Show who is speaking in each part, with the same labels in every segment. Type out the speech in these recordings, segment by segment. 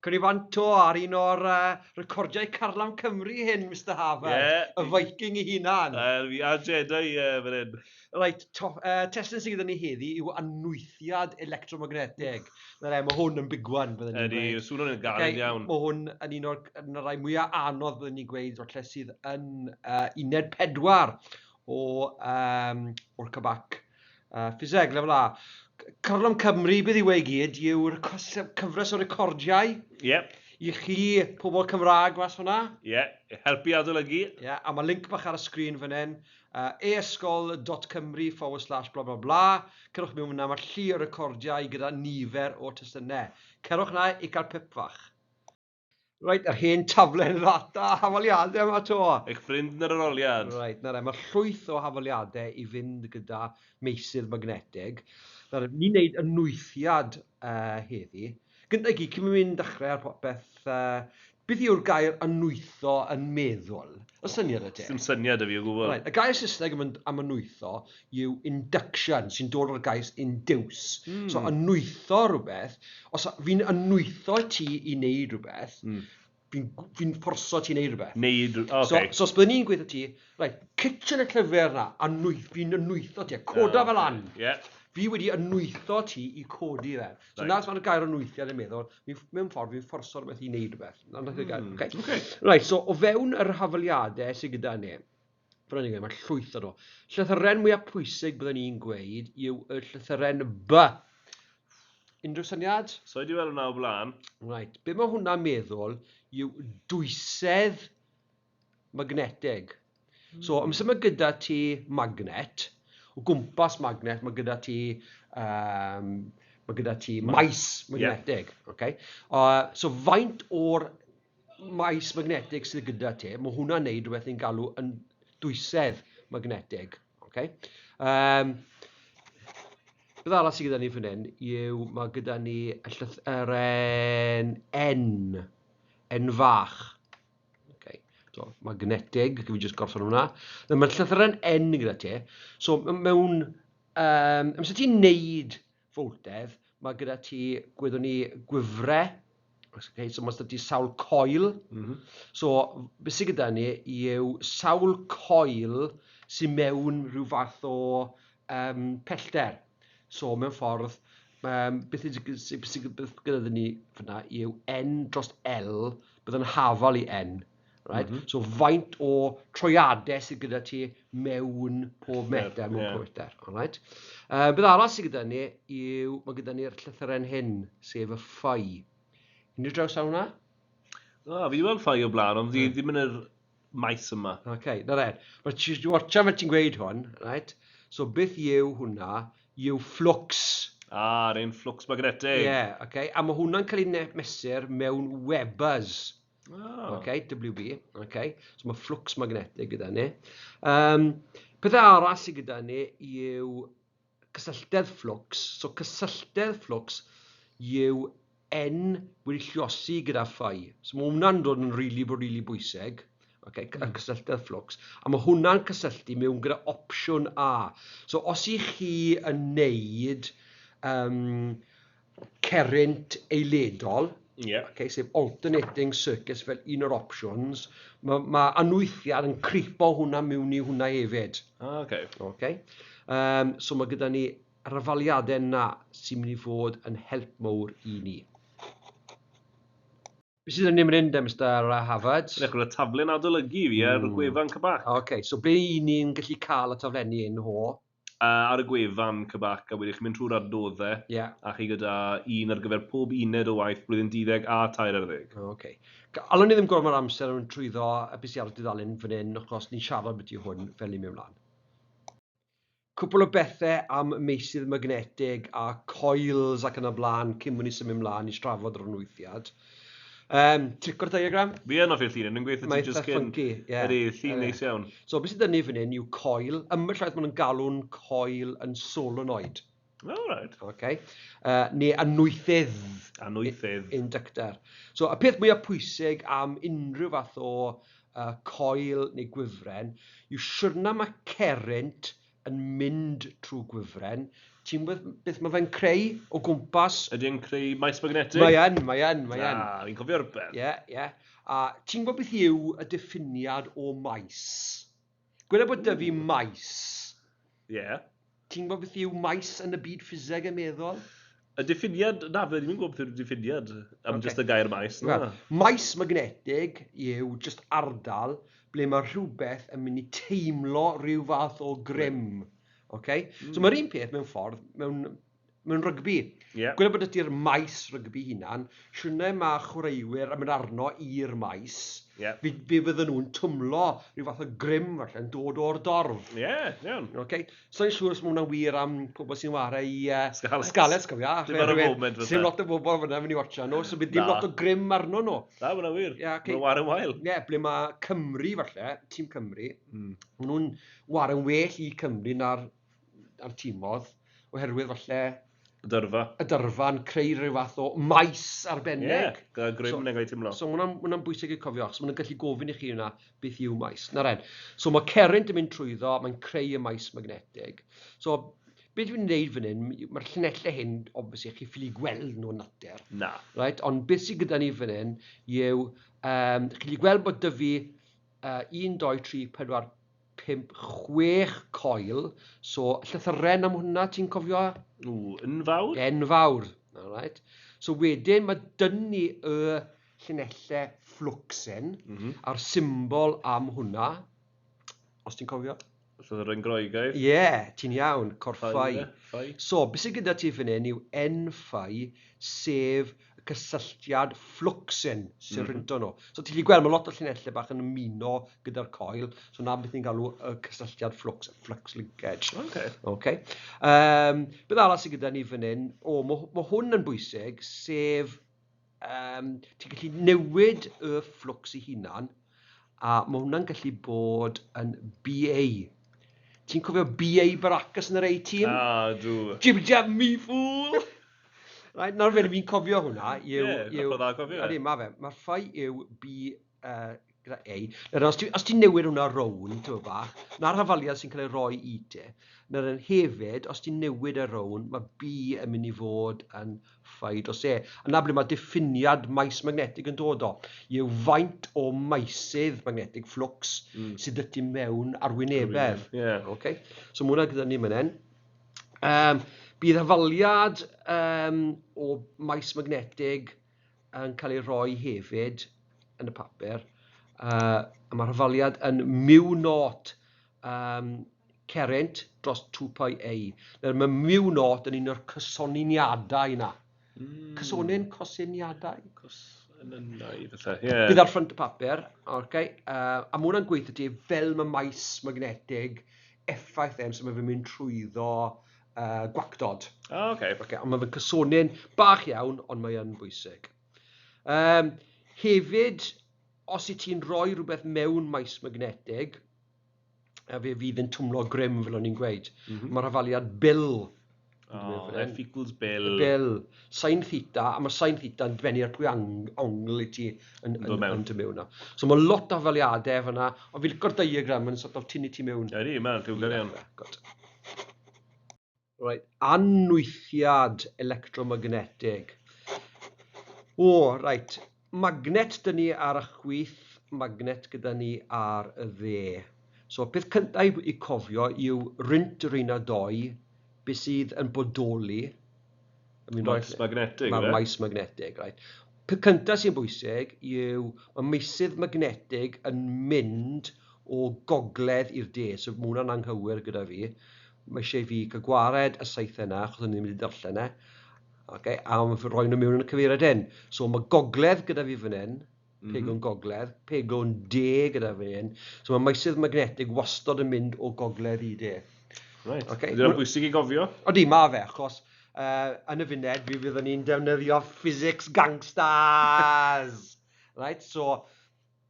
Speaker 1: Cwn i bant 'to ar un o'r recordiau carlam Cymru hyn, Mister Harvard.
Speaker 2: Yeah.
Speaker 1: Y Viking ei hunan.
Speaker 2: Fi a Jedi fan hyn.
Speaker 1: Reit, testun sydd gyda ni heddi yw anwythiad electromagnetig. Na le, mae hwn yn big one, byddwn ni'n
Speaker 2: gweud. Ydy, sŵn o'n galed iawn.
Speaker 1: Mae hwn yn un o'r, un o'r rhai mwyaf anodd, byddwn ni'n gweud, falle sydd yn uned 4 o, o'r Cybac. Ffiseg, lefel A. Carlam Cymru, beth yw e i gyd, yw'r cyfres o recordiau. I chi, pobl Cymraeg mas fan'na.
Speaker 2: Ie, yeah, helpu adolygu.
Speaker 1: Ie, yeah, a mae link bach ar y sgrin fan hyn. Eysgol.cymru/ bla bla bla. Cerwch mewn fyna, mae llu o recordiau gyda nifer o testunau. Cerwch na i gael pip fach. Reit, yr hen taflen ddata hafaliadau yma 'to.
Speaker 2: Eich ffrind yn yr arholiad.
Speaker 1: Reit, nawr e, mae llwyth o hafaliadau i fynd gyda meysydd magnetig. Nawr, ni'n neud anwythiad heddi. Gyntaf i gyd, cyn mynd dechrau ar popeth, beth yw'r gair anwytho yn meddwl? Y syniad y te?
Speaker 2: Dim syniad y fi o gwbl.
Speaker 1: Right, y gair Saesneg am, am anwytho yw induction, sy'n dod o'r gair induce. So anwytho rhywbeth, os fi'n anwytho ti i wneud rhywbeth, fi'n fforso ti i wneud rhywbeth.
Speaker 2: Neud, okay.
Speaker 1: So os byddwn ni'n gweithio ti, right, kitchen y llyfr na, fi'n anwytho ti, a coda fel an. Fi wedi anwytho ti i codi fe. So na mae'r gair anwythiad yn meddwl, fi, mewn ffordd fi'n fforso rhywbeth i wneud rhywbeth. Na, nath y gair. Okay. Right, so o fewn yr hafaliadau sydd gyda ni, fel o'n i'n gweud, mae llwyth o nhw. Llythyren mwyaf pwysig byddwn ni'n gweud yw y llythyren B. Unrhyw syniad?
Speaker 2: So i di weld hwnna o blaen.
Speaker 1: Right, be mae hwnna'n meddwl yw dwysedd magnetig. So, amser mae gyda ti magnet, o gwmpas magnet mae gyda ti, mae gyda ti maes magnetig. Okay? So, faint o'r maes magnetig sydd gyda ti, mae hwnna'n neud rhywbeth ni'n galw yn dwysedd magnetig. Okay? Beth arall sydd gyda ni fan hyn yw mae gyda ni y llythyren N, N fach. Okay. So, magnetig, fi jyst gorffen hwnna. Mae'r llythyren N gyda ti. So, mewn, amser ti'n neud foltedd, mae gyda ti, gweddwn ni, gwifrau. Okay, so mae gyda ti sawl coil. So, beth sydd gyda ni yw sawl coil sy'n mewn rhyw fath o pellter. So, mewn ffordd, beth sydd gyda ni fyna yw N dros L, bydd yn hafal i N. Right? So, faint o troiadau sydd gyda ti mewn pob metr, mewn pob metr. Alright? Beth arall sydd gyda ni yw, mae gyda ni'r llythyren hyn, sef y phi. Unrhyw draws ar hwnna?
Speaker 2: O, fi wedi weld phi o blaen, ond fi ddim yn yr maes yma.
Speaker 1: OK, na re. Mae ti'n watcha fel ti'n gweud hwn, right? So beth yw hwnna? Yw flux.
Speaker 2: Ah, yr un flux magnetig.
Speaker 1: Ie, yeah, OK. A mae hwnna'n cael ei mesur mewn Webers. OK, WB. OK. So mae flux magnetig gyda ni. Pethau arall sydd gyda ni yw cysylltedd flux. So cysylltedd flux yw N wedi lluosi gyda phi. So mae hwnna'n dod yn rili, really, really bwysig. Okay, y cysylltedd flux. A mae hwnna'n cysylltu mewn gyda opsiwn A. So os i chi yn neud cerrynt eiledol, okay, sef alternating circuits fel un o'r options, mae anwythiad yn creepo hwnna mewn i hwnna hefyd.
Speaker 2: Ah, okay.
Speaker 1: Okay. So mae gyda ni yr hafaliadau yna sy'n mynd i fod yn help mawr i ni. Beth sydd yn mynd hyn, de, Mr Harvard?
Speaker 2: Edrych y taflen adolygu fi ar gwefan Cybac.
Speaker 1: OK, so ble i ni'n gallu cael y taflenni hyn ho?
Speaker 2: Ar y gwefan Cybac, a wedyn chi'n mynd trwy'r adnoddau, a chi gyda un ar gyfer pob uned o waith blwyddyn 12 a 13.
Speaker 1: OK. Allwn ni ddim gormod amser yn trwyddo y beth sydd ar y dudalen fan hyn, achos ni'n siarad beth yw hwn fel ni'n mynd ymlaen. Cwpl o bethau am meysydd magnetig a coils ac yn y blaen cyn bod ni symud ymlaen i trafod yr anwythiad. Trico'r diagram?
Speaker 2: Fi yn hoffi'r llun, yn gweithio
Speaker 1: Mae
Speaker 2: ti just
Speaker 1: eitha
Speaker 2: cyn.
Speaker 1: funky, ie.
Speaker 2: Ydy, llun neis iawn.
Speaker 1: So, beth sydd 'da ni fan hyn yw coil. Ambell waith maen nhw'n galw'n coil yn solenoid.
Speaker 2: Oh, right.
Speaker 1: Okay. Neu anwythydd.
Speaker 2: Anwythydd.
Speaker 1: Inductor. So, y peth mwyaf pwysig am unrhyw fath o coil neu gwifren yw siwrna mae cerrynt yn mynd trwy gwifren, Ti'n gwybod beth mae fe'n creu o gwmpas?
Speaker 2: Ydy e'n creu maes magnetig?
Speaker 1: Mae yn, mae yn, mae yn.
Speaker 2: Na, fi'n cofio rhywbeth.
Speaker 1: Ie, ie. A ti'n gwybod beth yw y diffiniad o maes? Gweda bod 'da fi maes.
Speaker 2: Ie. Yeah.
Speaker 1: Ti'n gwybod beth yw maes yn y byd ffiseg yn meddwl?
Speaker 2: Y diffiniad, na, fe ddim yn gwybod beth yw'r diffiniad am just y gair maes, na.
Speaker 1: Wel, maes magnetig yw just ardal ble mae rhywbeth yn mynd i teimlo rhyw fath o grym. Okay? So mae'r un peth mewn ffordd mewn rygbi. Gweda bod ydy'r maes rygbi hunan, siwrne mae chwaraewyr yn mynd arno i'r maes, fe fydden nhw'n twmlo rhyw fath o grym falle yn dod o'r dorf.
Speaker 2: Ie, iawn.
Speaker 1: Okay? So i'n siŵr os mae hwnna'n wir am pobl sy'n ware i
Speaker 2: Scarlets.
Speaker 1: Scarlets, cofio.
Speaker 2: Dim ar y moment fatha.
Speaker 1: Sim lot o bobl fyna mynd i watcha nhw, so bydd dim
Speaker 2: Na.
Speaker 1: lot o grym arno nhw.
Speaker 2: Na, mae'n wir.
Speaker 1: Ie, ocê.
Speaker 2: Mae'n ware'n wael.
Speaker 1: Ie, ble mae Cymru falle, tîm Cymru, maen nhw'n ware'n well i Cymru na'r tîmodd, oherwydd falle
Speaker 2: Y dyrfa.
Speaker 1: y dyrfa'n creu rhyw fath o maes arbennig.
Speaker 2: Ie, gyda grym
Speaker 1: So-
Speaker 2: neu'n cael ei teimlo.
Speaker 1: So ma' hwnna'n bwysig i cofio, achos ma' nhw'n gallu gofyn i chi hwnna beth yw maes. Nawr en, so mae cerrynt yn mynd trwyddo, mae'n creu y maes magnetig. So beth dwi'n wneud fan hyn, mae'r llinellau hyn, obviously, chi ffili gweld nhw'n natur.
Speaker 2: Na.
Speaker 1: Right? Ond beth sydd gyda ni fan hyn yw, chi 'llu gweld bod 'da fi 1, 2, 3, 4, 5, 6 coil. So llythyren am hwnna, ti'n cofio?
Speaker 2: Ww, enfawr?
Speaker 1: Enfawr. Alright. So wedyn mae dynnu y llinellau fflwcsyn a'r symbol am hwnna, os ti'n cofio?
Speaker 2: Llythyren Groegaidd.
Speaker 1: Ie, yeah, ti'n iawn, corffau.
Speaker 2: Ffai.
Speaker 1: So, beth sydd gyda ti fan hyn yw N-ffai, sef y cysylltiad fflwcsyn sy'n rhynto nhw. So ti'n gallu gweld, mae lot o llinellau bach yn ymuno gyda'r coil, so na beth ni'n galw y cysylltiad fflwcs, flux linkage.
Speaker 2: Okay.
Speaker 1: Okay. Beth arall sydd gyda ni fan hyn, o, ma hwn yn bwysig, sef ti'n gallu newid y fflwcs ei hunan, a mae hwnna'n gallu bod yn BA. Ti'n cofio BA Baracus yn yr A-team?
Speaker 2: Ah, dw.
Speaker 1: Jib jab me fool! Right, nawr fe, fi'n cofio hwnna yw...
Speaker 2: Ie,
Speaker 1: yw
Speaker 2: cofio dda cofio.
Speaker 1: Ydy, ma fe. Mae'r ffai yw B gyda A. Nawr, os ti'n newid hwnna rown, ti'n bach, na'r hafaliad sy'n cael ei roi i ti. Nawr yn hefyd, os ti'n newid y rown, mae B yn mynd i fod yn ffai dros E. A na ble mae diffiniad maes magnetig yn dod o. Yw faint o maesydd magnetig flux sydd 'da ti mewn arwynebedd.
Speaker 2: Ie.
Speaker 1: Okay. So mae hwnna gyda ni fan hyn. Bydd hafaliad o maes magnetig yn cael ei roi hefyd yn y papur. A mae'r hafaliad yn mu naught cerrynt dros 2 pi A. Nawr mae mu naught yn un o'r cysoniniadau yna. Cysonyn, cosiniadau?
Speaker 2: Cosoniadau, falle, ie.
Speaker 1: Bydd ar ffrynt y papur, okay. A mae hwnna'n gweithio ti fel mae maes magnetig effaith em, so mae fe'n mynd trwyddo gwactod.
Speaker 2: Ah, okay.
Speaker 1: Okay, ond mae fe'n cysonyn bach iawn, ond mae yn bwysig. Hefyd, os i ti'n rhoi rhywbeth mewn maes magnetig, a fe fydd yn twmlo grym, fel o'n i'n gweud. Mae'r hafaliad Bil.
Speaker 2: Oh, F equals Bill.
Speaker 1: Bil. Sin theta, a mae sin theta yn dibynnu ar pwy ongl i ti
Speaker 2: Dod mewn.
Speaker 1: yn dod mewn. Na. So mae lot o hafaliadau fyna, ond fi'n licio'r diagram yn sort of tynnu ti mewn.
Speaker 2: Ydy, mae'n lliwgar iawn.
Speaker 1: Good. Right, anwythiad electromagnetig. O, right. Magnet 'da ni ar y chwith, magnet gyda ni ar y dde. So, peth cyntaf i cofio yw rhynt yr un a doi, beth sydd yn bodoli.
Speaker 2: Maes magnetig,
Speaker 1: Mae'r
Speaker 2: ife?
Speaker 1: maes magnetig, right. Peth cyntaf sy'n bwysig yw mae meysydd magnetig yn mynd o gogledd i'r de. So mae hwnna'n anghywir gyda fi. Mae eisiau fi cael gwared y saethau yna, achos o'n i'n mynd i darllen e. Okay, a mae'n rhoi nhw mewn yn y cyfeiriad hyn. So mae gogledd gyda fi fan hyn, pegon gogledd, pegon de gyda fi hyn. So mae meysydd magnetig wastod yn mynd o gogledd i de.
Speaker 2: Right.
Speaker 1: Ocê.
Speaker 2: Ydy hwnna'n bwysig i gofio?
Speaker 1: Odi, ma fe, achos yn y funed fi fyddwn ni'n defnyddio physics gangsters. Right, so,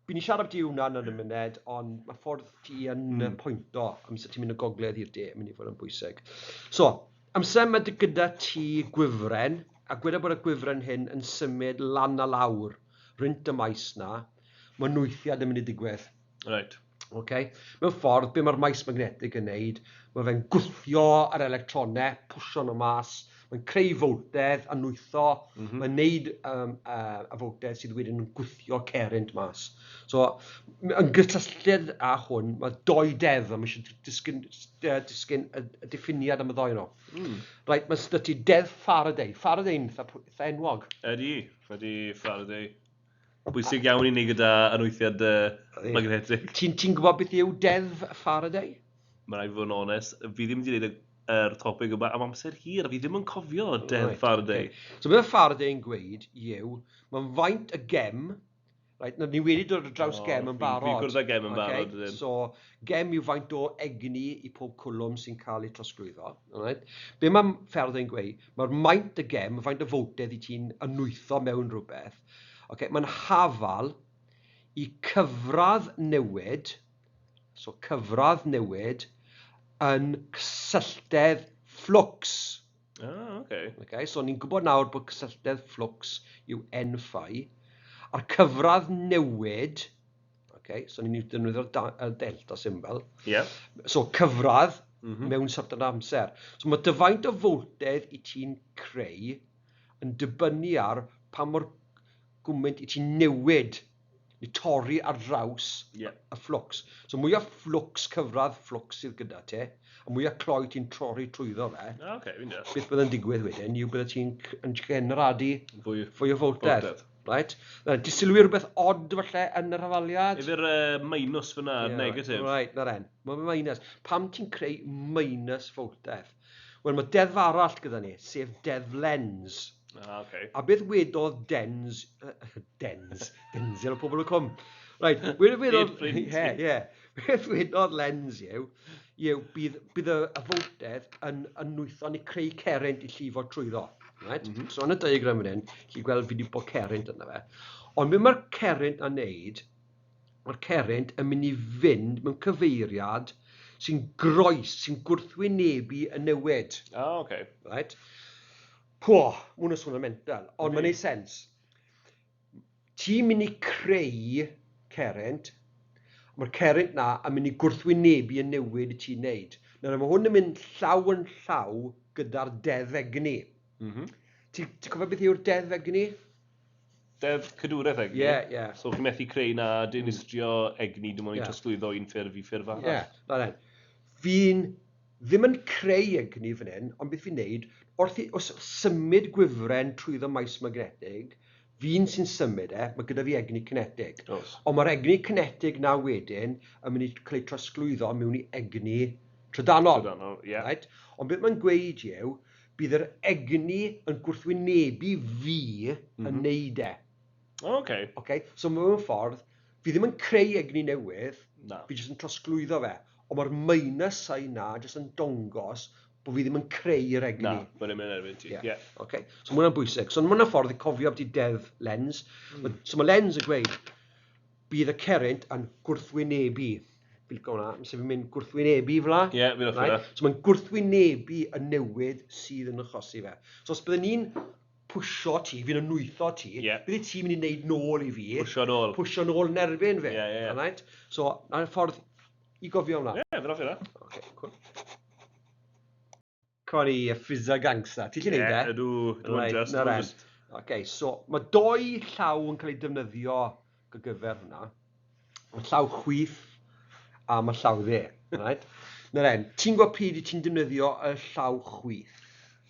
Speaker 1: fi'n ni siarad ambiti hwnna yn y munud, ond mae ffordd ti yn pwynto amser ti'n mynd o gogledd i'r de yn mynd i fod yn bwysig. So, amser mae gyda ti gwifren, a gweda bod y gwifren hyn yn symud lan a lawr, rhynt y maes na, mae nwythiad yn mynd i digwydd.
Speaker 2: Right.
Speaker 1: Okay? Mewn ffordd, be mae'r maes magnetig yn neud, mae fe'n gwthio yr electronau, pwsio nhw mas, mae'n creu foltedd a nwytho, mae'n neud y foltedd sydd wedyn yn gwthio cerrynt mas. So, yn gysylltiad â hwn, mae doi deddf, a mae eisiau disgyn y diffiniad am y ddoi nhw. Right, mae sydd ti deddf Faraday. Faraday'n eitha enwog.
Speaker 2: Ydy, ydy Faraday. Bwysig iawn i ni gyda anwythiad magnetig.
Speaker 1: Ti'n ti gwybod beth yw deddf Faraday?
Speaker 2: Mae rhaid fi fod yn onest, fi ddim wedi gwneud yr topig yma am amser hir, a fi ddim yn cofio deddf Faraday.
Speaker 1: Okay. So beth Faraday yn gweud yw, mae'n faint y gem, right, na, ni wedi dod ar draws gem yn barod.
Speaker 2: Fi'n cwrdd â gem yn barod.
Speaker 1: Okay? So, gem yw faint o egni i pob cwlwm sy'n cael ei trosglwyddo. Right? Be mae Faraday yn gweud, mae'r maint y gem, faint o foltedd i ti'n anwytho mewn rhywbeth, okay, mae'n hafal i cyfradd newid, so cyfradd newid yn cysylltedd fflwcs.
Speaker 2: Ah, okay.
Speaker 1: Okay, so ni'n gwybod nawr bod cysylltedd fflwcs yw N phi, a'r cyfradd newid, okay, so ni'n defnyddio'r delta symbol. So cyfradd mewn certain amser. So mae dy faint o foltedd i ti'n creu yn dibynnu ar pa mor gwmynt i ti'n newid neu torri ar draws y fflwcs. So mwy o fflwcs, cyfradd fflwcs sydd gyda ti, a mwy o cloi ti'n torri trwyddo fe,
Speaker 2: Ah, okay, fi'n deall.
Speaker 1: beth bydd yn digwydd wedyn yw bydde ti'n yn generadu
Speaker 2: fwy,
Speaker 1: fwy o foltedd.
Speaker 2: Foltedd.
Speaker 1: Right? Na, ti sylwi rhywbeth odd falle yn yr hafaliad?
Speaker 2: Efo'r minus fyna, yeah, negatif.
Speaker 1: Right, na'r en. Mae minus. Pam ti'n creu minus foltedd? Wel, mae deddf arall gyda ni, sef deddf Lenz.
Speaker 2: Ah, okay.
Speaker 1: A beth wedodd Denz... Denz? Denzel o pobl y cwm. Right, wedodd...
Speaker 2: Ie,
Speaker 1: ie. Beth wedodd Lenz yw bydd y foltedd yn nwytho neu creu cerrynt i llifo trwyddo. Right? So yn y diagram fan hyn, chi'n gweld fi wedi bod cerrynt yna fe. Ond beth mae'r cerrynt yn neud, mae'r cerrynt yn mynd i fynd mewn cyfeiriad sy'n groes, sy'n gwrthwynebu y newid.
Speaker 2: Ah, okay.
Speaker 1: Right? Po, ma' hwnna'n swnio'n mental, ond mae'n neud sens. Ti'n mynd i creu cerrynt, mae'r cerrynt na yn mynd i gwrthwynebu y newid ti'n neud. Nawr, mae hwn yn mynd llaw yn llaw gyda'r deddf egni. Ti'n cofio beth yw'r deddf egni?
Speaker 2: Deddf cadwraeth egni?
Speaker 1: Ie, ie.
Speaker 2: So chi'n methu creu na dinistrio egni, dim ond i trosglwyddo un ffurf i ffurf arall.
Speaker 1: Ie, na then. Fi'n ddim yn creu egni fan hyn, ond beth fi'n neud, wrth i, os symud gwifren trwyddo maes magnetig, fi'n sy'n symud e, mae gyda fi egni cinetig.
Speaker 2: Oes.
Speaker 1: Ond mae'r egni cinetig na wedyn yn mynd i cael ei trosglwyddo mewn i egni trydanol.
Speaker 2: Trydanol, ie.
Speaker 1: Right? Ond beth mae'n gweud yw, bydd yr egni yn gwrthwynebu fi yn neud e.
Speaker 2: O, okay.
Speaker 1: Okay? So mewn ffordd, fi ddim yn creu egni newydd,
Speaker 2: Na.
Speaker 1: fi jyst yn trosglwyddo fe. Ond mae'r minus sign na jyst yn dangos bod fi ddim yn creu'r egni.
Speaker 2: Na, mae'n mynd erbyn ti.
Speaker 1: Ie.
Speaker 2: Ie.
Speaker 1: Okay? So mae hwnna'n bwysig. So mae hwnna'n ffordd i cofio ambiti deddf Lenz. So mae Lenz yn gweud, bydd y cerrynt yn gwrthwynebu. Fi'n licio hwnna, amser fi'n mynd gwrthwynebu fel 'na.
Speaker 2: Ie, fi'n hoffi
Speaker 1: Right?
Speaker 2: hwnna.
Speaker 1: So mae'n gwrthwynebu y newid sydd yn achosi fe. So os byddwn ni'n pwsio ti, fi'n anwytho ti, bydde ti'n mynd i wneud nôl i fi.
Speaker 2: Pwsio nôl.
Speaker 1: Pwsio nôl yn erbyn fi.
Speaker 2: Ie, ie, ie.
Speaker 1: Right? So, na'r ffordd i gofio hwnna.
Speaker 2: Ie, fi'n hoffi hwnna.
Speaker 1: Okay, cool. Cori, y Fizza Gangsta. Ti'n gallu neud e?
Speaker 2: Ie, ydw, ydw,
Speaker 1: Right,
Speaker 2: just,
Speaker 1: na'r
Speaker 2: ydw,
Speaker 1: en.
Speaker 2: just.
Speaker 1: Okay, so mae doi llaw yn cael ei defnyddio ar gyfer hwnna. Mae llaw chwith a mae llaw dde. Right? Na'r en, ti'n gwybod pryd i ti'n defnyddio y llaw chwith?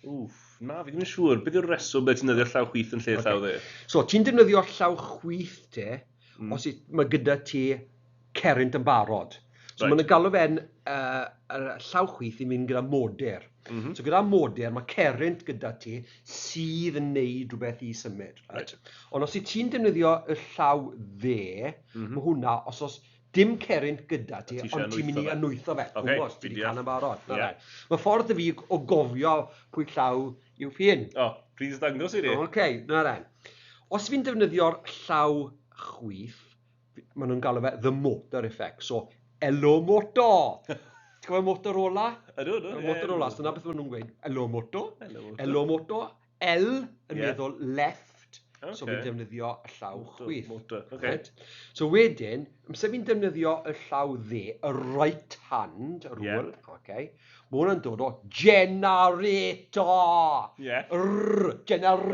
Speaker 2: Wff, na, fi ddim yn siŵr. Beth yw'r reswm beth ti'n defnyddio llaw chwith yn lle llaw dde?
Speaker 1: So, ti'n defnyddio llaw chwith te, os mae gyda ti cerrynt yn barod. So, maen nhw'n galw fe'n yr llaw chwith i mynd gyda modur. So, gyda modur, mae cerrynt gyda ti sydd yn neud rhywbeth i symud. Right? Ond os i ti'n defnyddio y llaw dde, mae hwnna, os oes dim cerrynt gyda ti,
Speaker 2: Ti isie
Speaker 1: ond ti'n mynd i
Speaker 2: anwytho
Speaker 1: anwytho fe.
Speaker 2: Ocê,
Speaker 1: Gwmws, ti
Speaker 2: fi'n
Speaker 1: wedi
Speaker 2: deall.
Speaker 1: cael yn barod. Na fe. Mae ffordd i fi o gofio pwy llaw yw p'un.
Speaker 2: O, please dangos i ni.
Speaker 1: Oce, na ren. Os fi'n defnyddio'r llaw chwith, maen nhw'n galw fe the motor effect. So, elo moto. Ti'n cofio Motorola?
Speaker 2: Ydw, ydw.
Speaker 1: Y Motorola, so dyna beth maen nhw'n gweud. Elo moto.
Speaker 2: Elo moto.
Speaker 1: Elo moto. L yn
Speaker 2: Ie.
Speaker 1: meddwl left.
Speaker 2: Okay.
Speaker 1: So fi'n defnyddio y llaw chwith.
Speaker 2: Motor, okay.
Speaker 1: Right? So wedyn, amser fi'n defnyddio y llaw dde, y right hand rule, okay, mae hwnna'n dod o generator. R, gener,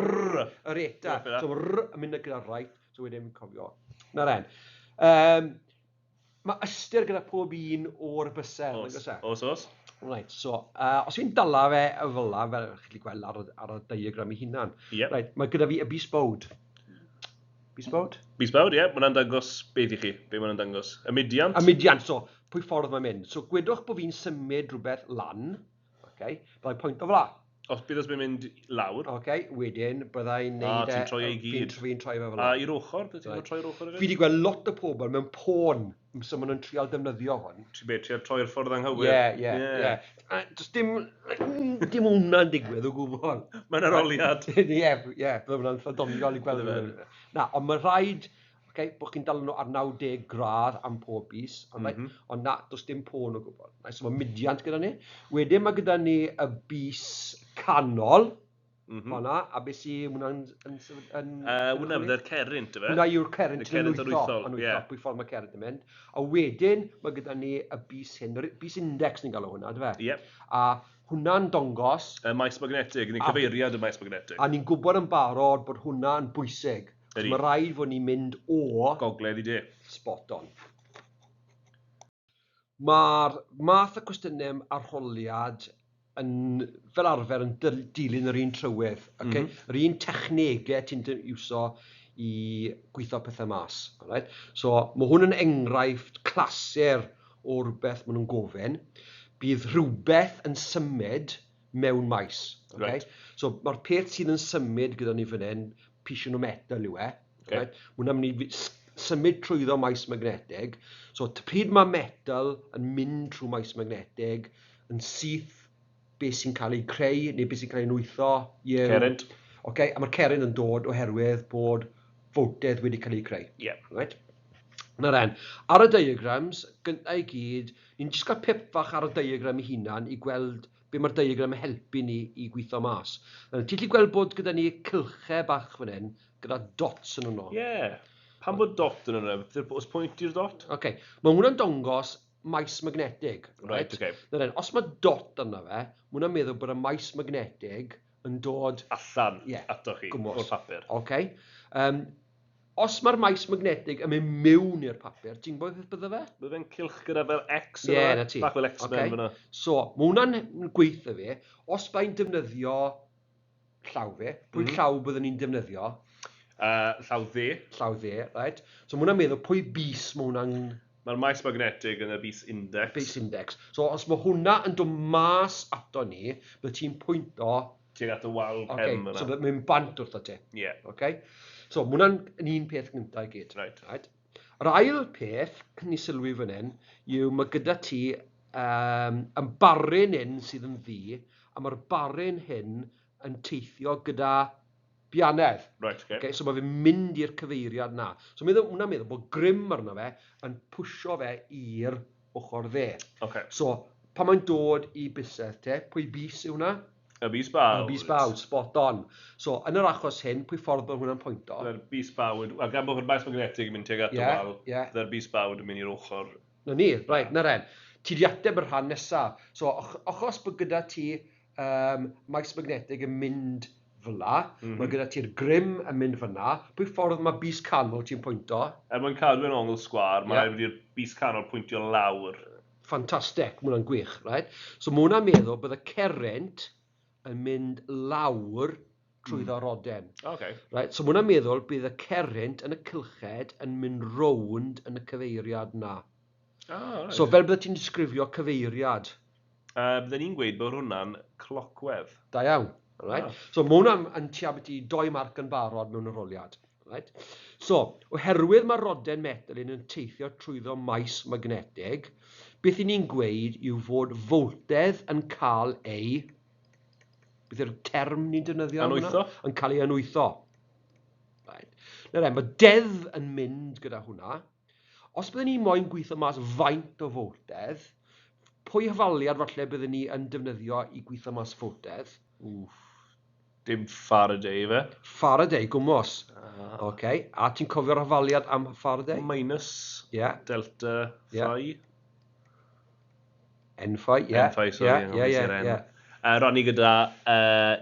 Speaker 1: yr eta.
Speaker 2: Ie,
Speaker 1: So mae r yn mynd gyda right, so wedyn fi'n cofio. Na'r en. Mae ystyr gyda pob un o'r bysedd,
Speaker 2: Os,
Speaker 1: nag oes e?
Speaker 2: os, os.
Speaker 1: Right, so, os fi'n dala fe y fel la, fel chi'n gallu gweld ar y diagram ei hunan. Right, mae gyda fi y bys bawd. Bys bawd?
Speaker 2: Bys bawd, ie. Yeah. Mae hwnna'n dangos beth i chi. Be mae hwnna'n dangos? Y mudiant?
Speaker 1: Y mudiant, so, pwy ffordd mae'n mynd. So, gwedwch bod fi'n symud rhywbeth lan, okay, byddai'n pwynt o fel la.
Speaker 2: Os bydd os mae'n mynd lawr.
Speaker 1: Okay, wedyn byddai'n
Speaker 2: Ah,
Speaker 1: neud
Speaker 2: ti'n troi e i
Speaker 1: Fi'n
Speaker 2: gyd.
Speaker 1: fi troi fe fel
Speaker 2: A
Speaker 1: la.
Speaker 2: i'r ochr? Bydde ti'n
Speaker 1: Right.
Speaker 2: troi i'r ochr
Speaker 1: Fi
Speaker 2: hefyd?
Speaker 1: wedi gweld lot o pobl mewn pôn, so maen nhw'n trial defnyddio hwn.
Speaker 2: Ti'n beth, ti'n troi'r ffordd anghywir?
Speaker 1: Ie, ie, ie. A does dim hwnna'n digwydd o gwbl.
Speaker 2: Mae'n aroliad.
Speaker 1: Ie, ie, bydde hwnna'n eitha doniol i gweld.
Speaker 2: Bydde
Speaker 1: Na, ond mae rhaid, okay, bod chi'n dal nhw ar 90 gradd am pob bys, ond, mm -hmm. Ond na, does dim pôn o gwbl. Right, so mae mudiant gyda ni. Wedyn mae gyda ni y bys canol, hwnna, a beth sy'n hwnna'n yn
Speaker 2: Hwnna fydde'r cerrynt, yfe?
Speaker 1: Hwnna yw'r cerrynt
Speaker 2: Y cerrynt
Speaker 1: anwythol,
Speaker 2: anwythol, ie.
Speaker 1: pwy ffordd mae cerrynt yn mynd. A wedyn mae gyda ni y bys hyn, yr bys index ni'n galw hwnna, dyfe?
Speaker 2: Ie.
Speaker 1: A hwnna'n dongos,
Speaker 2: Y maes magnetig, neu cyfeiriad y maes magnetig.
Speaker 1: a ni'n gwybod yn barod bod hwnna'n bwysig.
Speaker 2: Ydi.
Speaker 1: Mae rhaid fod ni'n mynd o
Speaker 2: Gogledd i de.
Speaker 1: Spot on. Mae'r math o cwestiynau arholiad yn, fel arfer yn dilyn yr un trywydd. Okay? Yr un technegau ti'n iwso i gweithio pethau mas. Alright? So mae hwn yn enghraifft clasur o rhywbeth maen nhw'n gofyn. Bydd rhywbeth yn symud mewn maes. Okay?
Speaker 2: Right.
Speaker 1: So mae'r peth sydd yn symud gyda ni fan hyn, pishin o metal yw e.
Speaker 2: Okay.
Speaker 1: Right? Ma' hwnna'n mynd i symud trwyddo maes magnetig. So pryd mae metal yn mynd trwy maes magnetig, yn syth beth sy'n cael ei creu neu beth sy'n cael ei nwytho yw...
Speaker 2: Cerrynt.
Speaker 1: Okay, a mae'r cerrynt yn dod oherwydd bod foltedd wedi cael ei creu.
Speaker 2: Ie.
Speaker 1: Right? Na'r en. Ar y diagrams, gyntaf i gyd, ni'n jyst cael pip fach ar y diagram ei hunan i gweld be mae'r diagram yn helpu ni i gweithio mas. Nawr, ti'n gallu gweld bod gyda ni cylchau bach fan hyn, gyda dots yn yno.
Speaker 2: Ie. Pam bod dot yn yno? Oes pwynt i'r dot?
Speaker 1: Okay. Mae hwnna'n dangos maes magnetig.
Speaker 2: Right, okay.
Speaker 1: Nawr then, os mae dot yna fe, mae hwnna'n meddwl bod y maes magnetig yn dod
Speaker 2: Allan
Speaker 1: Ie,
Speaker 2: ato chi,
Speaker 1: gwmws.
Speaker 2: o'r papur.
Speaker 1: Okay. Os mae'r maes magnetig yn mynd mewn i'r papur, ti'n gwybod beth bydde fe?
Speaker 2: Bydde fe'n cylch gyda fel X
Speaker 1: Ie,
Speaker 2: yna?
Speaker 1: na ti.
Speaker 2: Bach fel X-Men
Speaker 1: Ocê.
Speaker 2: fyna.
Speaker 1: So, mae hwnna'n gweithio fi. Os byddai'n defnyddio llaw fi, pwy llaw byddwn ni'n defnyddio?
Speaker 2: Llaw dde.
Speaker 1: Llaw dde, right? So, mae hwnna'n meddwl pwy bys mae hwnna'n
Speaker 2: Mae'r maes magnetig yn y bys index.
Speaker 1: bys index. So, os mae hwnna yn dod mas ato ni, bydde ti'n pwynto...
Speaker 2: Tuag at y wal
Speaker 1: Okay,
Speaker 2: pen fyna.
Speaker 1: so bydde mynd bant wrtho ti.
Speaker 2: Ie.
Speaker 1: Okay? So, mae hwnna'n yn un peth gyntaf i gyd.
Speaker 2: Right.
Speaker 1: Right? Yr ail peth ni sylwi fan hyn yw mae gyda ti ymbaryn hyn sydd yn ddu, a mae'r baryn hyn yn teithio gyda bianedd.
Speaker 2: Right, okay.
Speaker 1: Okay, so mae fe'n mynd i'r cyfeiriad na. So hwnna'n meddwl bod grym arno fe yn pwysio fe i'r ochr dde.
Speaker 2: Okay.
Speaker 1: So, pan mae'n dod i bysedd te, pwy bys yw hwnna?
Speaker 2: Y bys bawd.
Speaker 1: Y bys bawd, spot on. So, yn yr achos hyn, pwy ffordd bod hwnna'n pwynto?
Speaker 2: Bydde'r bys bawd, a gan bod yr maes magnetig yn mynd tuag at y
Speaker 1: Ie,
Speaker 2: wal,
Speaker 1: ie.
Speaker 2: bydde'r bys bawd yn mynd i'r ochr.
Speaker 1: Na ni, right, na'r en. Ti di ateb y rhan nesaf. So, achos bod gyda ti maes magnetig yn mynd fel la, mae gyda ti'r grym yn mynd fyna, pwy ffordd mae bys canol ti'n pwynto?
Speaker 2: Er mwyn cadw yn ongl sgwâr, mae
Speaker 1: Ie.
Speaker 2: rhaid i'r bys canol pwyntio lawr.
Speaker 1: Ffantastig, mae hwnna'n gwych, right? So mae hwnna'n meddwl bod y cerrynt yn mynd lawr trwyddo roden.
Speaker 2: Okay.
Speaker 1: Right? So mae hwnna'n meddwl bydd y cerrynt yn y cylched yn mynd rownd yn y cyfeiriad na.
Speaker 2: Ah, right.
Speaker 1: So fel bydde ti'n disgrifio cyfeiriad?
Speaker 2: Bydden ni'n gweud bod hwnna'n clocwedd.
Speaker 1: Da iawn. Right?
Speaker 2: Ah.
Speaker 1: So mae hwnna'n yn tua byti 2 marc yn barod mewn arholiad. Right? So, oherwydd mae roden metal yn teithio trwyddo maes magnetig, beth i ni'n gweud yw fod foltedd yn cael ei... Beth yw'r term ni'n defnyddio am hwnna?
Speaker 2: Anwytho.
Speaker 1: Yn cael ei anwytho. Right. Nawr, mae deddf yn mynd gyda hwnna. Os byddwn ni moyn gweithio mas faint o foltedd, pwy hafaliad falle byddwn ni yn defnyddio i gweithio mas foltedd?
Speaker 2: Wff. Dim Faraday, fe?
Speaker 1: Faraday, gwmwys. Ah. Okay. A ti'n cofio'r hafaliad am Faraday?
Speaker 2: Minus delta phi.
Speaker 1: N phi, ie.
Speaker 2: N phi, sorry. Ie. Rannu gyda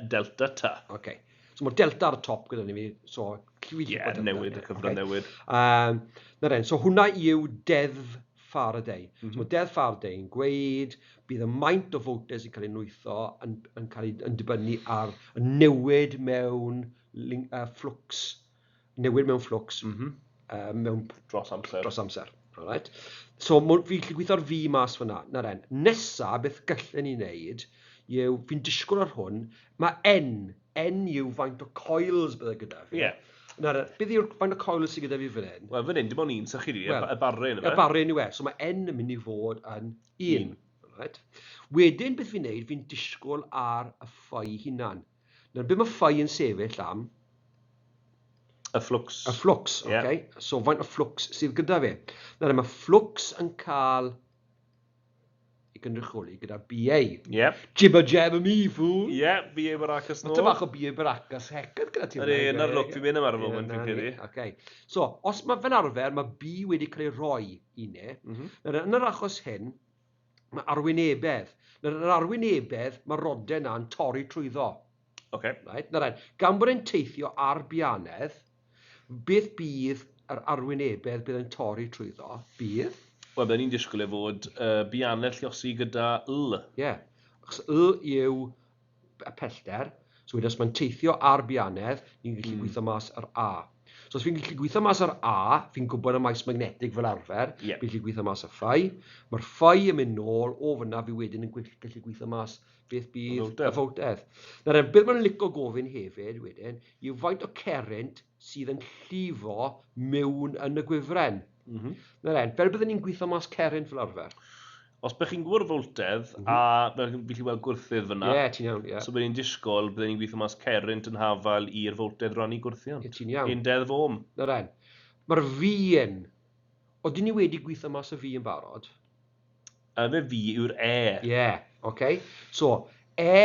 Speaker 2: delta T.
Speaker 1: Okay. So mae'r delta ar y top gyda ni fi, so...
Speaker 2: Ie, newid, y cyfran newid.
Speaker 1: Na ren, so hwnna yw deddf Faraday. So mae deddf Faraday yn gweud bydd y maint o voltage sy'n cael ei nwytho yn cael ei yn dibynnu ar y newid mewn flux, newid mewn flux mewn
Speaker 2: dros amser.
Speaker 1: Dros amser. Alright. So fi'n gallu gweithio'r V mas fyna. Na ren, nesa beth gallen ni wneud yw, fi'n disgwyl ar hwn, mae N, N yw faint o coils bydde gyda fi. Na, beth yw'r faint o coils sydd gyda fi fan hyn?
Speaker 2: Wel, fan hyn, dim ond un sy'ch chi di, y barren
Speaker 1: yw e. Y barren yw e, so mae N yn mynd i fod yn 1. Right. Wedyn, beth fi'n neud, fi'n disgwyl ar y phi hunan. Nawr, beth mae phi yn sefyll am?
Speaker 2: Y flux.
Speaker 1: Y flux, oce. Okay. So, faint o flux sydd gyda fi? Nawr, mae flux yn cael ei gynrychioli gyda BA. Jibber jabber me, fool.
Speaker 2: Ie, BA Baracus
Speaker 1: nôl. Mae bach o BA Baracus hecad gyda ti.
Speaker 2: Ydy, yna'r look fi'n mynd am ar y foment, fi'n credu.
Speaker 1: Okay. So, os mae fel arfer, mae B wedi cael ei roi i ni. Nawr, yn yr achos hyn, mae arwynebedd. Nawr, yn yr arwynebedd, mae rodau yna yn torri trwyddo. Right? Nawr, gan bod e'n teithio ar bianedd, beth bydd yr arwynebedd bydd yn torri trwyddo? Bydd?
Speaker 2: Wel, byddwn ni'n disgwyl e fod bianedd lluosi gyda L.
Speaker 1: Ie. Yeah. Achos L yw y pellter. So wedyn os mae'n teithio ar bianedd, ni'n gallu gweithio mas yr A. So os fi'n gallu gweithio mas yr A, fi'n gwybod y maes magnetig fel arfer, fi'n gallu gweithio mas y phi. Mae'r phi yn mynd nôl, o fyna fi wedyn yn gallu gweithio mas beth bydd y foltedd. Nawr, beth mae'n licio gofyn hefyd wedyn, yw faint o cerrynt sydd yn llifo mewn yn y gwifren. Nawr, fel byddwn ni'n gweithio mas cerrynt fel arfer?
Speaker 2: Os bych chi'n gwybod foltedd, a fi'n gallu gweld gwrthydd fyna.
Speaker 1: Ie, ti'n iawn, ie.
Speaker 2: So byddwn ni'n disgwyl, byddwn ni'n gweithio mas cerrynt yn hafal i'r foltedd rannu gwrthiant.
Speaker 1: Ie, ti'n iawn.
Speaker 2: Un deddf Ohm.
Speaker 1: Nawr, mae'r V yn, oedden ni wedi gweithio mas y V yn barod?
Speaker 2: Y V yw'r E.
Speaker 1: Ie, oce. So, E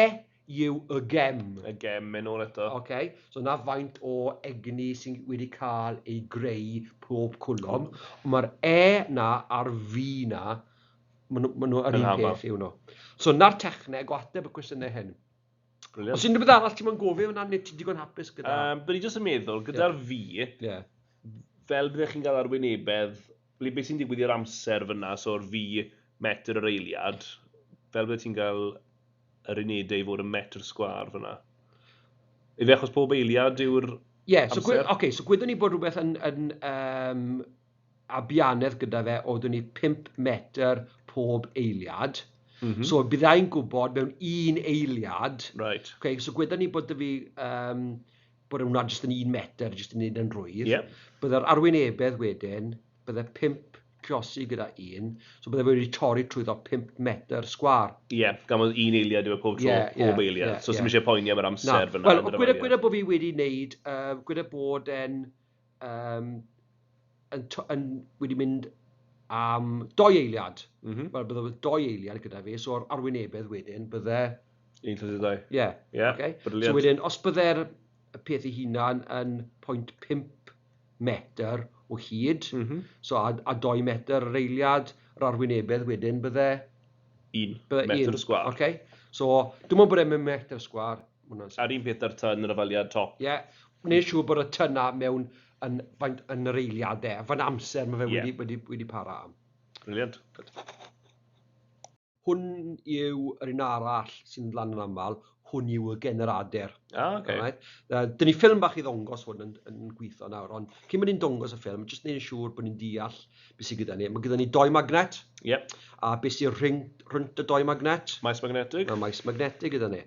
Speaker 1: yw y gem.
Speaker 2: Y gem, yn ôl eto.
Speaker 1: Oce, so na faint o egni sy'n wedi cael ei greu pob cwlwm. Mae'r E na a'r V na, maen nhw yr un peth yw nhw. So na'r techneg o ateb y cwestiynau hyn.
Speaker 2: Brilliant.
Speaker 1: Os unrhyw beth arall ti'n moyn gofyn fyna, neu ti'n digon hapus gyda?
Speaker 2: Byddwn i jyst yn meddwl, gyda'r V, fel byddech chi'n cael arwynebedd, beth sy'n digwydd i'r amser fyna, so'r V metr yr eiliad, fel bydde ti'n cael yr unedau i fod yn metr sgwâr fyna. Ife achos pob eiliad yw'r amser?
Speaker 1: Oce, so gwedwn ni bod rhywbeth yn abianedd gyda fe, oeddwn ni 5 metr pob eiliad. So byddai'n gwybod mewn un eiliad. Okay, so gwedwn ni bod fi, bod hwnna jyst yn 1 metr, jyst yn neud yn rwydd. Byddai'r arwynebedd wedyn, bydde 5 lluosi gyda 1, so bydde fe wedi torri trwyddo 5 metr sgwâr.
Speaker 2: Ie, gan bod un eiliad yw e pob tro, pob eiliad. So sy'm eisiau poeni am yr amser fyna.
Speaker 1: Wel, gweda bod fi wedi wneud, gweda bod e'n wedi mynd am 2 eiliad. Wel, bydde fe 2 eiliad gyda fi, so'r arwynebedd wedyn bydde...
Speaker 2: 1 llwyth o 2.
Speaker 1: Ie.
Speaker 2: Ie, brilliant.
Speaker 1: So wedyn, os bydde'r peth ei hunan yn 0.5 metr o hyd, so a 2 metr yr eiliad, yr arwynebedd wedyn bydde
Speaker 2: 1 metr sgwâr.
Speaker 1: Okay. So, dim ond bod e'n metr sgwâr.
Speaker 2: A'r un peth ar tyn yr afaliad top.
Speaker 1: Ie, wneud siŵr bod y tyn na mewn yn, faint, yn yr eiliadau, fan amser mae fe wedi para am.
Speaker 2: Brilliant.
Speaker 1: Good. Hwn yw yr un arall sy'n lan yn aml, hwn yw y generadur.
Speaker 2: Okay.
Speaker 1: Right? Dyn ni ffilm bach i ddongos hwn yn gweithio nawr, ond cyn bod ni'n dongos y ffilm, jyst wneud yn siŵr bod ni'n deall beth sydd gyda ni. Mae gyda ni 2 magnet. A beth sy'n rhynt y 2 magnet?
Speaker 2: Maes magnetig.
Speaker 1: Mae maes magnetig gyda ni.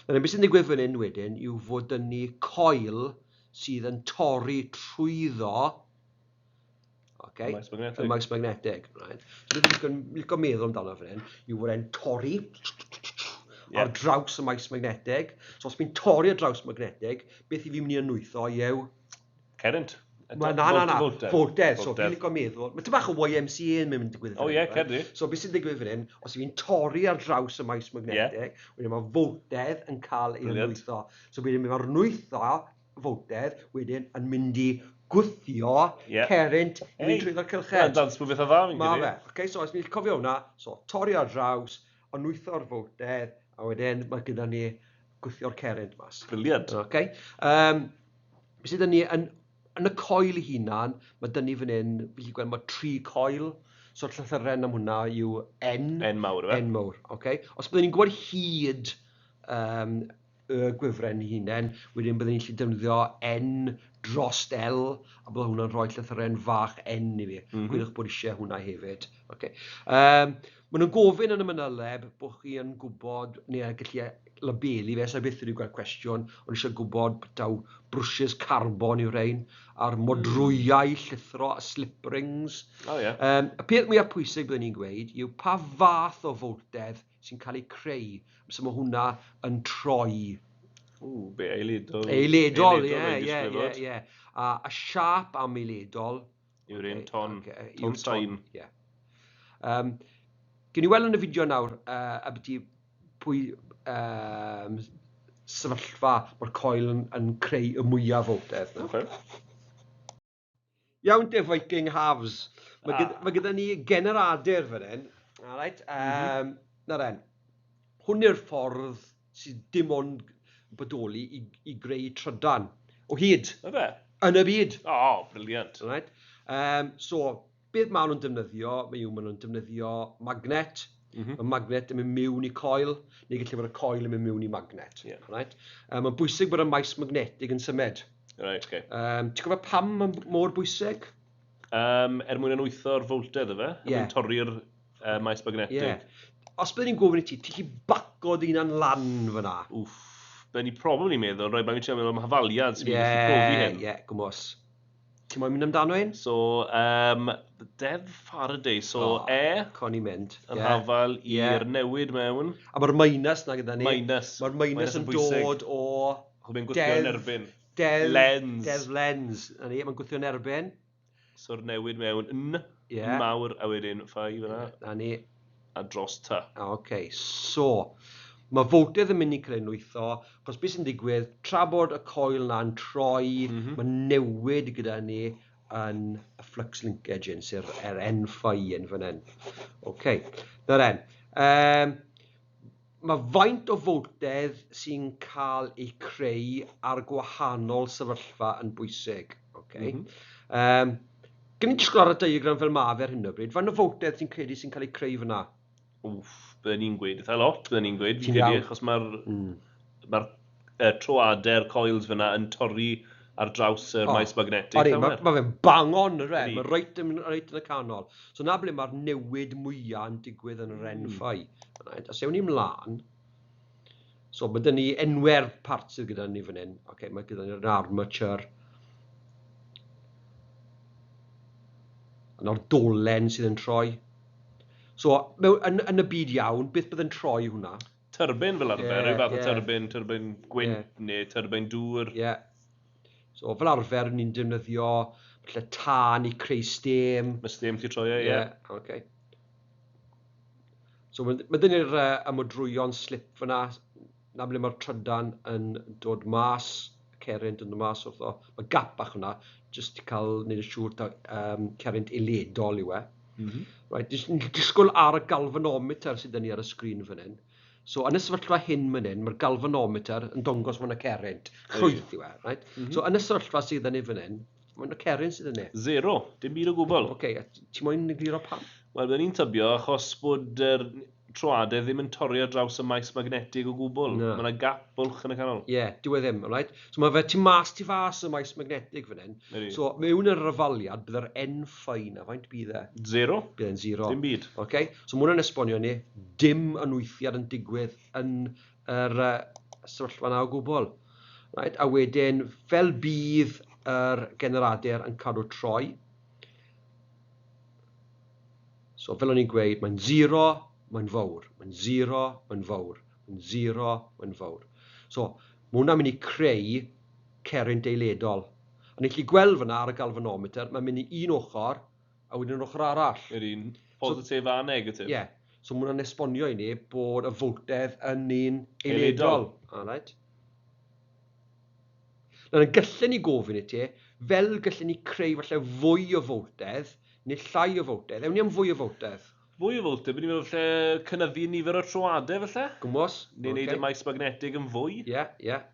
Speaker 1: Nawr, beth sy'n digwydd fan hyn wedyn yw fod dyn ni coil sydd yn torri trwyddo, okay,
Speaker 2: Maes magnetig.
Speaker 1: Y maes magnetig. Right. So beth dwi'n licio meddwl amdano fan hyn yw fod e'n torri ar draws y maes magnetig. So os fi'n torri ar draws magnetig, beth i fi'n mynd i anwytho yw
Speaker 2: Cerrynt.
Speaker 1: Ma, na, na, na. Voltedd. So, fi'n licio meddwl. Mae tipyn bach o YMCA yn mynd digwydd
Speaker 2: fan hyn. O ie, cerddi.
Speaker 1: So, beth sy'n digwydd fan hyn, os fi'n torri ar draws y maes magnetig, wedyn mae voltedd yn cael ei nwytho. So, wedyn mae'r nwytho voltedd wedyn yn mynd i gwthio cerrynt i fynd trwyddo'r cylched.
Speaker 2: Mae'n dance move eitha dda, fi'n
Speaker 1: credu. Ma fe. Okay, so, os ni'n cofio hwnna, so, torri ar draws, anwytho'r voltedd, a wedyn mae gyda ni gwthio'r cerrynt mas.
Speaker 2: Brilliant.
Speaker 1: Okay. Be sydd 'da ni yn, yn y coil ei hunan, mae 'da ni fan hyn, fi'n gallu gweld mae tri coil, so'r llythyren am hwnna yw N.
Speaker 2: N mawr, ife?
Speaker 1: N mawr, okay. Os byddwn ni'n gwybod hyd y gwifren ei hunain, wedyn byddwn ni'n gallu defnyddio N dros L, a bydde hwnna'n rhoi llythyren fach N i fi. Gwylwch bod eisiau hwnna hefyd. Okay. Maen nhw'n gofyn yn y manyleb bod chi yn gwybod, neu yn gallu labelu fe, sa i byth wedi gweld cwestiwn, ond eisiau gwybod taw brwsys carbon yw rhein, a'r modrwyau llithro, y slip rings.
Speaker 2: Oh, yeah.
Speaker 1: Y peth mwyaf pwysig byddwn ni'n gweud yw pa fath o foltedd sy'n cael ei creu. So mae hwnna yn troi.
Speaker 2: Ww, be, eiledol?
Speaker 1: Eiledol, ie, ie, ie, ie. A y siâp am eiledol
Speaker 2: Yw'r un ton, ton sain.
Speaker 1: Ie. Gewn ni weld yn y fideo nawr ambiti pwy sefyllfa mae'r coil yn, yn creu y mwyaf o wtedd.
Speaker 2: Okay.
Speaker 1: Iawn te Viking Halves. Mae, gyda, mae gyda ni generadur fan hyn. Alright. Na ren. Hwn yw'r ffordd sydd dim ond bodoli i, i greu trydan. O hyd.
Speaker 2: Na fe?
Speaker 1: Yn y byd.
Speaker 2: O, oh, brilliant.
Speaker 1: Right. So, beth maen nhw'n defnyddio, mae yw maen nhw'n defnyddio magnet. Mae magnet yn mynd mewn i coil, neu gallu bod y coil yn mynd mewn i magnet. Right? Mae'n bwysig bod y maes magnetig yn symud.
Speaker 2: Right, okay.
Speaker 1: Ti'n gwybod pam mae'n mor bwysig?
Speaker 2: Er mwyn anwytho'r foltedd, ife? Er mwyn torri'r maes magnetig.
Speaker 1: Yeah. Os byddwn ni'n gofyn i ti, ti'n gallu baco dy hunan lan fyna?
Speaker 2: Wff, byddwn ni probably meddwl, rhaid, mae'n trio meddwl am hafaliad sy'n mynd i gallu profi hyn.
Speaker 1: Ie, ie, gwmws. Ti'n moyn mynd amdano un?
Speaker 2: So, Deddf Faraday, so E...
Speaker 1: Con i'n mynd.
Speaker 2: Yn hafal i'r newid mewn.
Speaker 1: A mae'r minus na gyda ni.
Speaker 2: Minus.
Speaker 1: Mae'r minus yn dod o...
Speaker 2: Chos mae'n gwthio yn erbyn.
Speaker 1: Deddf...
Speaker 2: Lens.
Speaker 1: Deddf Lens. Na ni, mae'n gwthio yn erbyn.
Speaker 2: So'r newid mewn N, N mawr, a wedyn phi fyna.
Speaker 1: Na ni.
Speaker 2: A dros T.
Speaker 1: Oce, so, mae foltedd yn mynd i cael ei nwytho, achos beth sy'n digwydd, tra bod y coil na'n troi, mae newid gyda ni yn y flux linkage yn, sef yr N phi yn fan hyn. Oce, nawr en. Mae faint o foltedd sy'n cael ei creu ar gwahanol sefyllfa yn bwysig. Okay. Gen i'n disgwyl ar y diagram fel ma fe ar hyn o bryd. Faint o foltedd ti'n credu sy'n cael ei creu fyna?
Speaker 2: Wff, bydden ni'n gweud eitha lot, bydden ni'n gweud. Fi'n
Speaker 1: Ti'n
Speaker 2: credu
Speaker 1: iawn.
Speaker 2: achos mae'r troadau'r coils fyna yn torri ar draws yr maes magnetig.
Speaker 1: Odi,
Speaker 2: llawer.
Speaker 1: ma fe'n bang on, yr e?
Speaker 2: Ydi.
Speaker 1: Mae reit yn y canol. So na ble mae'r newid mwyaf yn digwydd yn yr N phi. Right? Os ewn ni mlaen, so mae 'da ni enwau'r part sydd gyda ni fan hyn. Okay, mae gyda ni'r armature. Yna'r dolen sydd yn troi. So, mewn, yn y byd iawn, beth bydd yn troi hwnna?
Speaker 2: Turbine fel arfer, rhyw fath o turbine, turbine gwynt neu turbine dŵr.
Speaker 1: Ie. So, fel arfer, ni'n defnyddio falle tân i creu steam.
Speaker 2: Mae steam ti troi e, ie.
Speaker 1: Ie, oce. So, mae dyn ni'r ymodrwyon slip fyna, na ble mae'r trydan yn dod mas, y cerrynt yn dod mas wrtho. Mae gap bach hwnna, jyst i cael wneud yn siŵr taw cerrynt eledol yw e. Right, ni'n disgwyl ar y galvanometer sydd 'da ni ar y sgrin fan hyn. So, yn y sefyllfa hyn fan hyn, mae'r galvanometer yn dangos fod yna cerrynt. Llwyth yw e, right? So, yn y sefyllfa sydd 'da ni fan hyn, mae yna cerrynt sydd 'da ni.
Speaker 2: Zero, dim byd o gwbl.
Speaker 1: Oce, a ti moyn egluro pam?
Speaker 2: Wel, byddwn ni'n tybio achos bod yr troadau ddim yn torri ar draws y maes magnetig o gwbl.
Speaker 1: Na.
Speaker 2: Mae yna gap bwlch yn y canol.
Speaker 1: Ie, yeah, dyw e ddim, alright? So mae fe tu mas tu fas y maes magnetig fan hyn.
Speaker 2: Ydi.
Speaker 1: So mewn yr hafaliad, bydd yr N phi na, faint bydd e?
Speaker 2: Zero.
Speaker 1: Bydd e'n zero.
Speaker 2: Dim byd.
Speaker 1: Okay? So mae hwnna'n esbonio ni, dim anwythiad yn digwydd yn yr sefyllfa na o gwbl. Right? A wedyn, fel bydd yr generadur yn cadw troi, so fel o'n i'n gweud, mae'n zero, mae'n fawr. Mae'n zero, mae'n fawr. Mae'n zero, mae'n fawr. So, mae hwnna'n mynd i creu cerrynt eiledol. A ni'n gallu gweld fyna ar y galvanometer, mae'n mynd i un ochr a wedyn yr ochr arall.
Speaker 2: Yr un positif a negatif.
Speaker 1: Ie. Yeah. So mae hwnna'n esbonio i ni bod y foltedd yn un eiledol. Alright. Nawr, gallen ni gofyn i ti, fel gallen ni creu falle fwy o foltedd neu llai o foltedd. Ewn ni am fwy o foltedd.
Speaker 2: Fwy o foltedd, bydd ni'n meddwl falle cynyddu nifer o troadau falle?
Speaker 1: Gwmws.
Speaker 2: Neu wneud y maes magnetig yn fwy?
Speaker 1: Ie, yeah, ie. Yeah.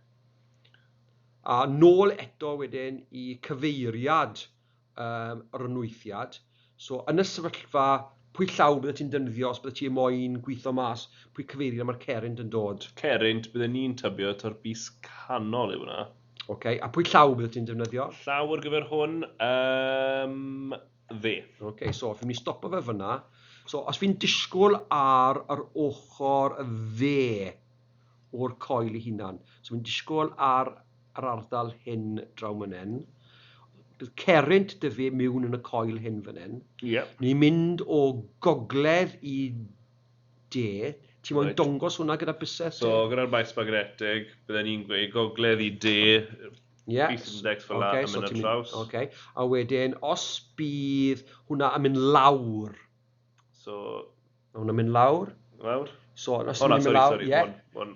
Speaker 1: A nôl eto wedyn i cyfeiriad yr anwythiad. So, yn y sefyllfa, pwy llaw bydde ti'n defnyddio os bydde ti'n moyn gweithio mas, pwy cyfeiriad mae'r cerrynt yn dod?
Speaker 2: Cerrynt, bydde ni'n tybio ta'r bys canol yw hwnna.
Speaker 1: Okay. A pwy llaw bydde ti'n defnyddio?
Speaker 2: Llaw ar gyfer hwn, dde.
Speaker 1: Okay, so fi'n mynd i stopo fe fyna. So, os fi'n disgwyl ar yr ochr dde o'r coil ei hunan, so fi'n disgwyl ar yr ardal hyn draw man hyn, bydd cerrynt dy fi mewn yn y coil hyn fan hyn.
Speaker 2: Yep.
Speaker 1: Ni'n mynd o gogledd i de. Ti'n moyn dongos hwnna gyda bysedd?
Speaker 2: So, gyda'r maes magnetig, bydden ni'n gweud gogledd i de,
Speaker 1: yeah.
Speaker 2: Bys index fel okay, a mynd ar traws.
Speaker 1: Okay. A wedyn, os bydd hwnna yn mynd lawr.
Speaker 2: So...
Speaker 1: Hwnna'n mynd lawr.
Speaker 2: Lawr?
Speaker 1: So, os oh,
Speaker 2: mynd
Speaker 1: lawr, ie.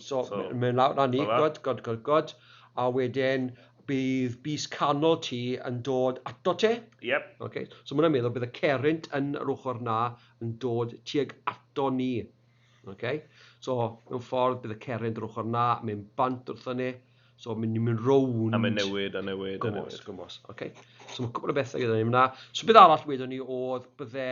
Speaker 1: So, mynd lawr, na ni, good, good, good, good. A wedyn, bydd bys canol ti yn dod ato ti.
Speaker 2: Yep.
Speaker 1: Okay. So mae hwnna'n meddwl bydd y cerrynt yn yr ochr na yn dod tuag ato ni. Okay. So mewn ffordd bydd y cerrynt yr ochr na mynd bant wrtho ni. So mynd ni'n mynd rownd.
Speaker 2: A mynd newid a newid a newid.
Speaker 1: Gwmws, okay. So mae cwpl o bethau gyda ni yna. So beth arall wedon ni oedd bydde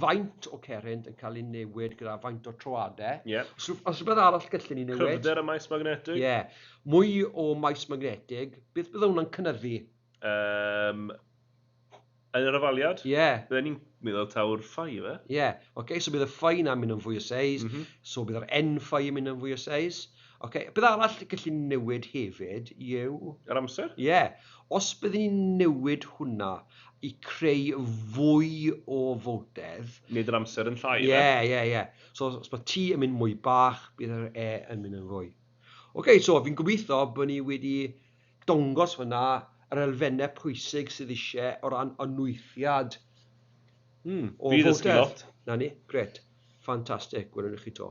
Speaker 1: faint o cerrynt yn cael ei newid gyda faint o troadau.
Speaker 2: Yep.
Speaker 1: Os rhywbeth arall gallen ni newid.
Speaker 2: Cryfder y maes magnetig.
Speaker 1: Ie. Yeah. Mwy o maes magnetig, beth bydde hwnna'n cynyddu?
Speaker 2: Yn yr afaliad?
Speaker 1: Ie. Yeah.
Speaker 2: Bydden ni'n meddwl taw'r ffai, fe?
Speaker 1: Ie. Yeah. Okay, so bydd y ffai na'n mynd yn fwy o seis, so bydd yr N ffai yn mynd yn fwy o seis. Okay. Bydd arall gallu newid hefyd yw...
Speaker 2: Yr amser?
Speaker 1: Ie. Yeah. Os byddwn ni'n newid hwnna i creu fwy o foltedd...
Speaker 2: Nid yr amser yn llai,
Speaker 1: ie? Ie, ie, ie. So, os mae T yn mynd mwy bach, bydd yr E yn mynd yn fwy. OK, so fi'n gobeithio bod ni wedi dongos fyna yr elfennau pwysig sydd eisiau o ran anwythiad o
Speaker 2: Fi ddysgu
Speaker 1: foltedd.
Speaker 2: lot.
Speaker 1: Na ni, gret. Ffantastig, welwn ni chi to.